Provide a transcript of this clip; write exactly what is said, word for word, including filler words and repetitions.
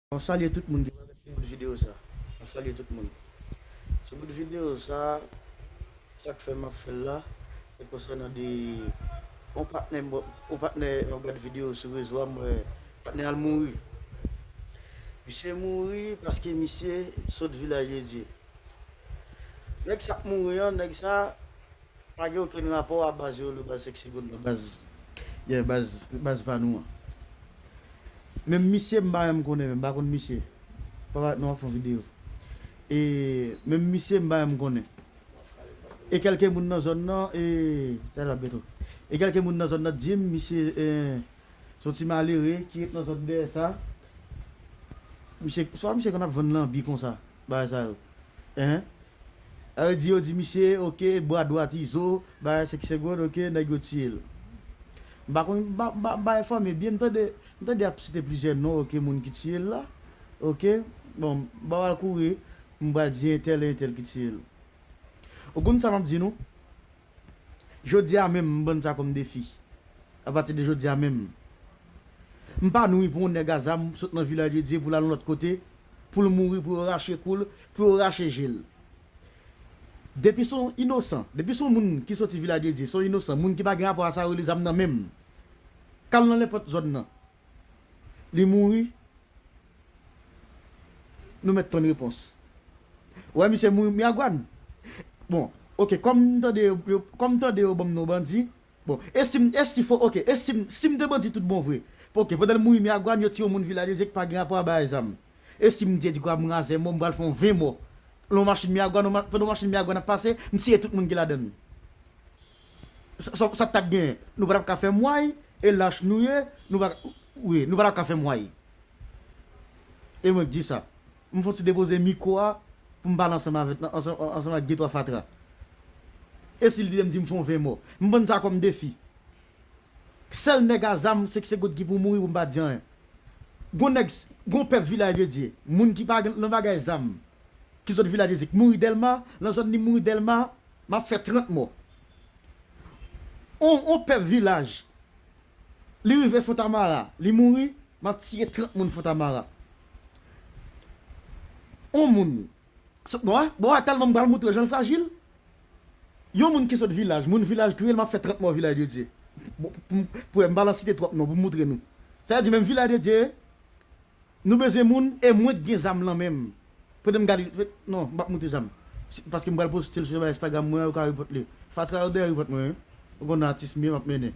Mwen salye tout moun ki gade ti bout videyo sa. Mwen salye tout moun. Ti bout videyo sa, sa k fè m ap fè l la, se konsènan de yon patnè m, yon patnè m ap gade videyo sou rezo a, m wè patnè al mouri. Misye mouri paske misye sot Vilaj de Dye. Nèg sa k mouri an, nèg sa pa gen okenn rapò a baz yo, le baz senk segonn nan, baz, yeah, baz, baz pa nou an. Menm misye m pa menm konnen, menm pa konn misye. Papa, nou ap fè yon videyo. E menm misye m pa menm konnen. E kèlke moun nan zòn nan, e, tèl ap beto. E kèlke moun nan zòn nan di m, misye, e, se yon ti malere ki ret nan zòn dèyè sa. Misye, swa misye konn ap vann lanbi konsa, bagay sa yo. Hein? Sa vle di yo di misye, oke, bra dwat Izo, bagay senk segonn, oke, nèg yo tiye l. M pa konn, m pa, m pa, m pa enfòme byen, m tande, m tande y ap site plizyè non, oke, moun ki tiye l la. Oke, bon, m pa pral kouri, m pral di entèl e entèl ki tiye l. Ou konn sa m ap di nou? Jodi a menm, m pran sa kòm defi. Apati de jodi a menm, m pa nouri pou yon nèg a zam sot nan Vilaj de Dye pou l al yon lòt kote, pou l mouri, pou yo rache kou l, pou yo rache je l. Depi se yon inosan, depi se yon moun ki soti Vilaj de Dye, se yon inosan, moun ki pa gen rapò a sa yo rele zam nan menm, k al nan nenpòt zòn nan, li mouri, nou mèt tann repons. Ou wè misye mouri Miragwàn. Bon, oke, kòm m tande yo, yo- kòm m tande yo ban m non bandi, bon, e si m, e si fo, oke, e si m, si m te bandi tout bon vre. Oke, pandan l mouri Miragwàn, yo tiye yon moun Vilaj de Dye ki pa gen rapò a bagay zam. E si m te di kwa m razè mò, m pral fè yon ven mò. Lè yon machin Miragwàn, yon ma- pandan yon machin Miragwàn ap pase, m tiye tout moun ki ladan l. Sa, sa, sa t ap genyen? Nou pa t ap ka fè mway, e lach nou ye, nou pa, wi, nou pa t ap ka fè mway. E mwen k di sa. M fon ti depoze mikwo a pou m pale ansanm avèk, ansanm, ansanm ak de twa fatra. E si l di m di m fon ven mò? M pran sa kòm defi. Sèl nèg a zam, se ki se goud ki pou mouri pou m pa di anyen. Gon nèg, gon pèp Vilaj de Dye, moun ki pa gen nan bagay zam, ki sot Vilaj de Dye, ki mouri Dèlma, nan zòn li mouri Dèlma, m ap fè trant mò. On, on pèp Vilaj, li rive Fontamara, li mouri, m ap tiye trant moun Fontamara. On moun, so- bon, bon, atèlman m pral moutre jan l frajil. Yon moun ki sot Vilaj, moun Vilaj touye l, m ap fè trant mò Vilaj de Dye. Bon, pou, pou, pou m pa lan site twòp non, pou m moutre nou. Sa vle di menm Vilaj de Dye, nou bezwen moun, e mwen k gen zam lan men m. Pandan m gade, non, m p ap moutre zam. Si- Paske m pral poste l sou Instagram mwen, ou ka repòt li. Fatra yo dèyè repòt mwen, wi. Ou konn atis m ye, m ap mennen.